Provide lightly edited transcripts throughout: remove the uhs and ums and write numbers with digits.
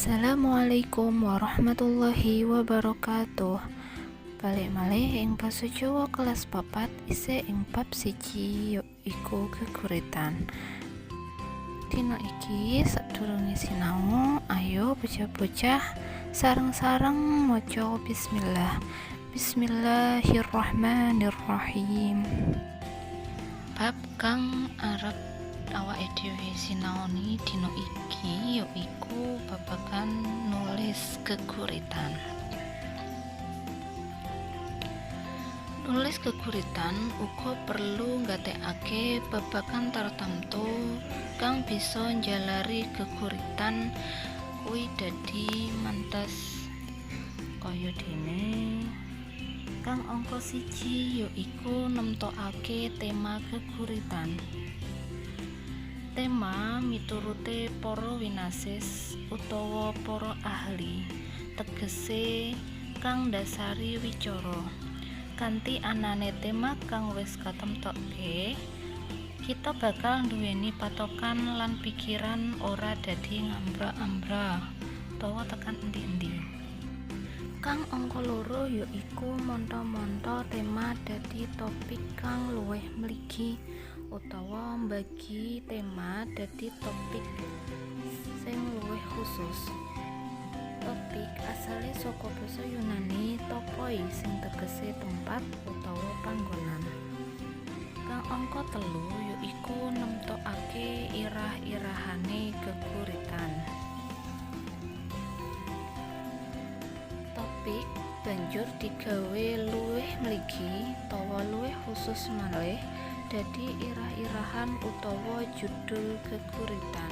Assalamualaikum warahmatullahi wabarakatuh. Balik malih ing basa Jawa kelas 4, isih ing bab 1, iku geguritan. Dina iki, sadurunge sinau, ayo bocah-bocah sareng-sareng maca bismillah. Bismillahirrahmanirrahim. Bab kang arep awake dhewe sinaoni dina iki yaiku babagan nulis geguritan. Nulis geguritan uga perlu nggatekake babagan tartamtu kang bisa njalari geguritan kuwi dadi mentes. Kaya dene kang angka 1 yaiku nemtokake tema geguritan. Tema miturute para winasis utawa para ahli tegese kang ndasari wicara. Kanthi anane tema kang wis katemtokke, kita bakal nduweni patokan lan pikiran ora dadi ngambra-ambra utawa tekan endi-endi. Kang angka 2 yaiku montha-montha tema dadi topik kang luwih mligi utawa mbagi tema dadi topik sing luwih khusus. Topik asale saka basa Yunani topoi sing tegese tempat utawa panggonan. Kang angka 3 yaiku nemtokake irah-irahane geguritan. Topik banjur digawe luwih mligi utawa luwih khusus malih dadi irah-irahan utawa judul geguritan.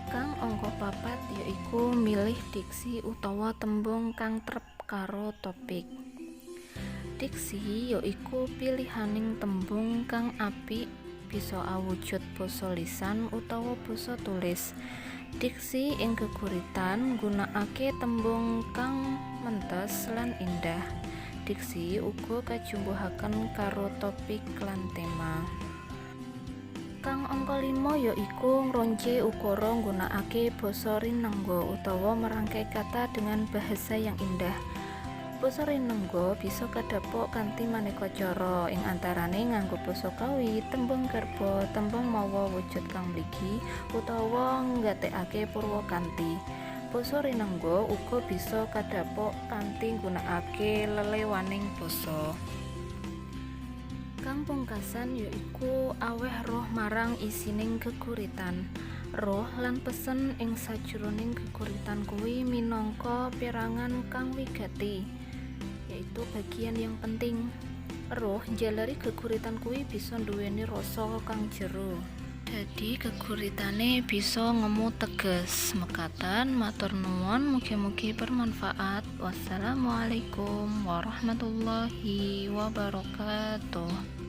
Kang angka 4 yaiku milih diksi utawa tembung kang trep karo topik. Diksi yaiku pilihaning tembung kang apik, bisa awujud basa lisan utawa basa tulis. Diksi ing geguritan nggunakake tembung kang mentes lan indah. Diksi uga kajumbuhaken karo topik lan tema. Kang angka 5 yaiku ngronce ukara nggunakake basa rinengga utawa merangkai kata dengan bahasa yang indah. Basa rinengga bisa kadhapuk kanthi maneka cara, ing antarane nganggo basa kawi, tembung garba, tembung mawa wujud kang mligi, utawa nggatekake purwakanthi. Basa rinengga uga bisa kadhapuk kanthi nggunakake lelewaning basa. Kang pungkasan yaiku aweh roh marang isining geguritan. Roh lan pesen ing sajroning geguritan kuwi minangka perangan kang wigati, yaitu bagian yang penting. Roh njalari geguritan kuwi bisa nduweni rasa kang jero. Dadi geguritane bisa ngemu teges. Mekaten, matur nuwun, mugi-mugi bermanfaat. Wassalamualaikum warahmatullahi wabarakatuh.